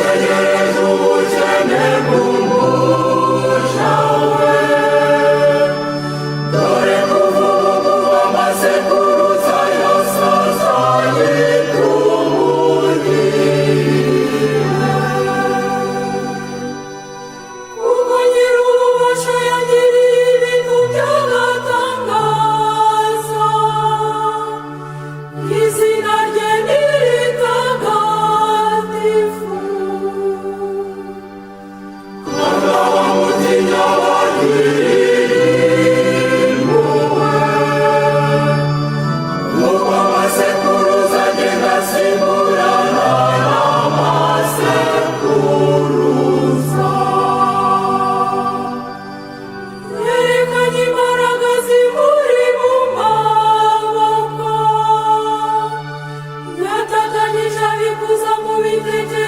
Yitegereje ubukene bw'umuja we. Dore kuva ubu kuva amasekuruza yose azanyita umuhire. Kuko Nyir'ububasha yagiriye ibintu by'agatangaza, izina rye ni ritagatifu. Kandi abamutinya bagirira impuhwe, kuko amasekuruza agenda asimburana n'amasekuruza. Yerekanye imbaraga zimuri mu maboko, yatatanyije abikuza mu bitekerezo.